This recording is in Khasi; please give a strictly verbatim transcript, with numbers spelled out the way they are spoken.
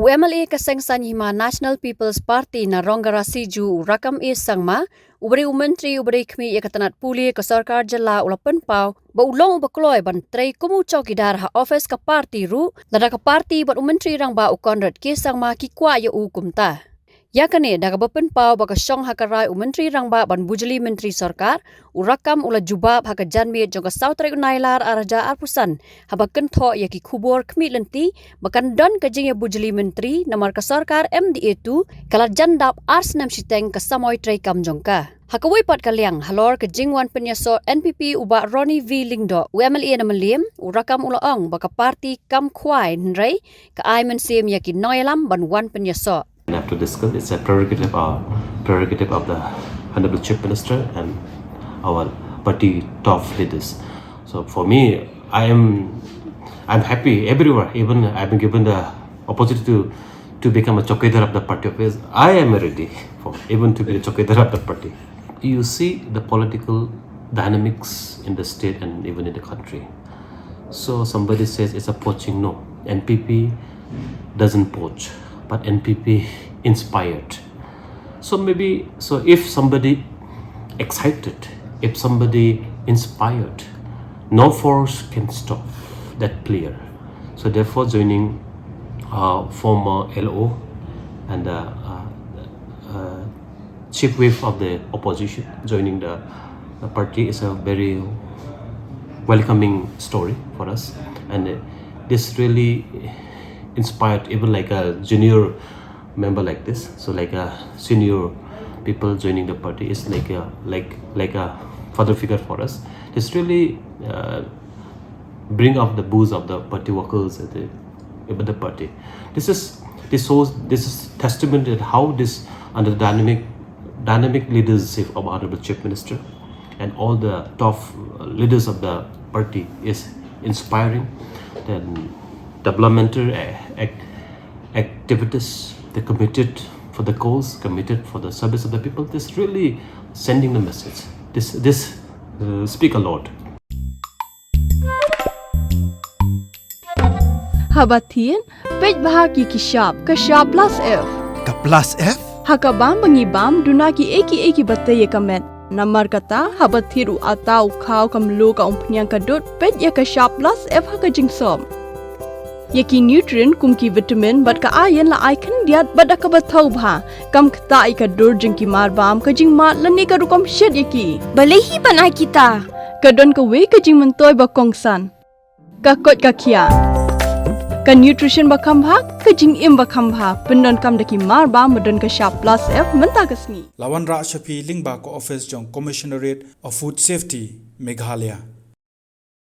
U M L A ka seng saiñ hima National People's Party na Rongara Siju, u Rakkam A Sangma, uba dei u myntri uba dei khmih ïa ka tnat pule ka sorkar jylla, u la pynpaw ba u long uba kloi ban trei kum u chowkidar ha office ka party ruh, lada ka party bad u myntri rangbah u Conrad K Sangma ki kwah ïa u kumta. Ïa kane da kaba pynpaw ba ka shong ha ka rai u myntri rangbah ban bujli myntri sorkar, u Rakkam u la jubab ha ka janmiet jong ka saw tarik u Nailar ar hajar arphew san, haba kynthoh ïa ki khubor khmih lynti ba kan don ka jingïa bujli myntri namar ka sorkar M D A two ka la jan dap ar snem shiteng ka samoi treikam jong ka. Ha kawei pat ka liang, halor ka jingwan pynïasoh N P P u Bah Ronnie V Lyngdoh, u M L A na Mylliem, u Rakkam u la ong ba ka party kam khwai, hynrei ka ai mynsiem ïa ki nongïalam ban wan pynïasoh. And have to discuss. It's a prerogative, uh, prerogative of the Honorable Chief Minister and our party top leaders. So for me, I am, I'm happy everywhere. Even I've been given the opportunity to, to become a chowkidar of the party office. I am ready for even to be the chowkidar of the party. You see the political dynamics in the state and even in the country. So somebody says it's a poaching. No, N P P doesn't poach, but N P P inspired. So maybe, so if somebody excited, if somebody inspired, no force can stop that player. So therefore, joining, uh, former L O and, uh, uh, uh, chief whip of the opposition joining the, the party is a very welcoming story for us, and, uh, this really inspired even like a junior member like this. So like a senior people joining the party is like a, like, like a father figure for us. This really, uh, bring up the boost of the party workers at the, with the party. This is, this shows, this is testament that how this under the dynamic, dynamic leadership of Honorable Chief Minister and all the top, uh, leaders of the party is inspiring. Then developmental, uh, ac-, activities, they committed for the cause, committed for the service of the people. This really sending the message. This, this, uh, speak a lot. Haba thied, peit bha ïa ki shap, ka shap plus F. Ka plus F? Ha ka bam ba ngi bam, duna kiei kiei kiba tei ïa ka met. Namar kata, haba thied u atta, u khaw, ka mluh, ka umphniang, ka dud, peit ïa ka shap plus F ha ka jingsop. Ïa ki nutrient kum ki vitamin bad ka iron la ai khyndiat bad da kaba thaw bha. Kam ktah ïa ka dur jong ki marbam, ka jingmad lane ka rukom shet ïa ki. Balei hi ban ai kita? Ka don kawei ka jingmyntoi ba kongsan. Ka koit ka khiah. Ka nutrition ba kham bha, ka jingim ba kham bha. Pyndonkam da ki marbam ba don ka shap plus F mynta ka sngi. La wanrah sha phi lyngba ka office jong Commissionerate of Food Safety, Meghalaya.